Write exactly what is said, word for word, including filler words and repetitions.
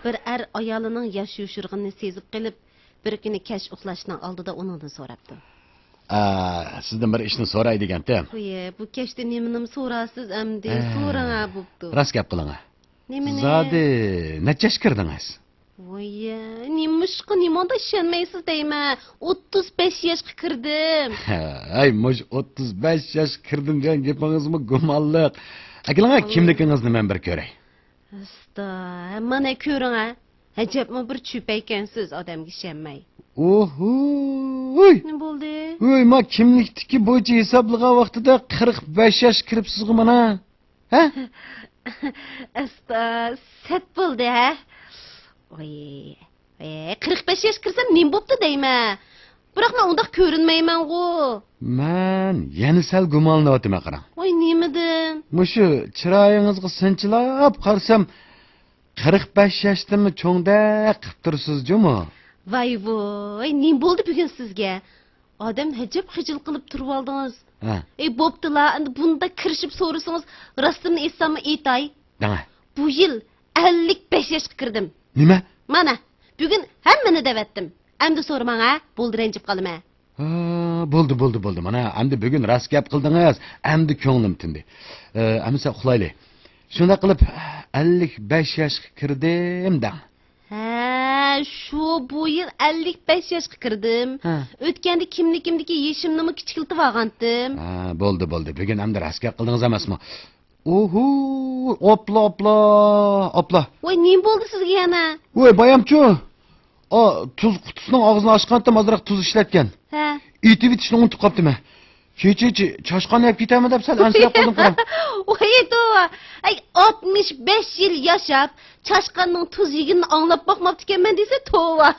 بىر ئەر ئايالىنىڭ ياش يوشۇرغىنىنى سېزىپ قېلىپ، بىر كۈنى كەچ ئۇخلاشنىڭ ئالدىدا ئۇنىڭدىن سوراپتۇ. ئا، سىزدىن بىر ئىشنى سوراي دېگەنتىم. قوي، بۇ كەچتە نېمىنىمۇ سورارسىز ئەمدى؟ ھە. سورىڭا بوپتۇ. راست گەپ قىلىڭا. نېمىنى؟ زادى نەچچە ياشقا كىردىڭىز؟ ۋوي، نېمىشقا نېماندا ئىشەنمەيسىز دەيمەن. ئوتتۇز بەش ياشقا كىردىم. ھەي، مۇشۇ ئوتتۇز بەش ياشقا كىردىم دېگەن گېپىڭىزمۇ گۇمانلىق. ئەكېلىڭە، كىملىكىڭىزنى مەن بىر كۆرەي. ئاستا، مانا كۆرۈڭە. ئەجەبمۇ بىر چۈپەيكەنسىز، ئادەمگە ئىشەنمەي. ئوھوي! نېمە بولدى؟ ۋوي، ما كىملىكتىكى بويىچە ھېسابلىغان ۋاقتىدا قىرىق بەش ياشقا كىرىپسىزغۇ مانا. ھە؟ ئاستا، سەت بولدى، ھە؟ ۋاي، ئە، قىرىق بەش ياشقا كىرسەم نېمە بوپتۇ دەيمەن. بىراق مەن ئۇنداق كۆرۈنمەيمەنغۇ. مەن يەنە سەل گۇمانلىنىۋاتىمەن، قاراڭ. ۋاي، نېمىدىن؟ مۇشۇ چىرايىڭىزغا سىنچىلاپ قارىسام، قىرىق بەش ياشتىنمۇ چوڭدەك قىپ تۇرىسىز جۇمۇ. ۋاي ۋوي، نېمە بولدى بۈگۈن سىزگە؟ ئادەم ئەجەب خىجىل قىلىپ تۇرۇۋالدىڭىز. ھە. ئەي، بوپتۇلا، ئەمدى بۇنداق كىرىشىپ سورىسىڭىز، راستىمنى ئېيتساممۇ ئېيتاي. دەڭە. بۇ يىل ئەللىك بەش ياشقا كىردىم. نېمە؟ مانا، بۈگۈن ھەممىنى دەۋەتتىم. ئەمدى سورىماڭ ھە، بولدى رەنجىپ قالىمەن. ھا، بولدى، بولدى، بولدى. مانا، ئەمدى بۈگۈن راست گەپ قىلدىڭىز. ئەمدى كۆڭلۈم تىندى. ئە، ئەمىسە ئۇخلايلى. شۇنداق قىلىپ، ئەللىك بەش ياشقا كىردىم دەڭ. ھە، شۇ بۇ يىل ئەللىك بەش ياشقا كىردىم. ھە. ئۆتكەندە كىملىكىمدىكى يېشىمنىمۇ كىچىكلىتىۋالغانتىم. ھە، بولدى، بولدى. بۈگۈن ئەمدى راست گەپ قىلدىڭىز ئەمەسمۇ؟ ئوھۇ، ئوپلا، ئوپلا، ئوپلا. ۋاي، نېمە بولدى سىزگە يەنە؟ ۋاي، بايامچۇ. ئا، تۇز قۇتىسىنىڭ ئاغزىنى ئاچقانتىم، ئازراق تۇز ئىشلەتكەن. ھە. ئېتىۋېتىشنى ئۇنتۇپ قاپتىمەن. كېچىچە چاشقان يەپ كېتەرمۇ دەپ سەل ئەنسىرەپ قالدىم، قاراڭ. ۋاي، توۋا. ئەي، ئاتمىش بەش يىل ياشاپ، چاشقاننىڭ تۇز يېگىنىنى ئاڭلاپ باقماپتىكەنمەن دېسە، توۋا.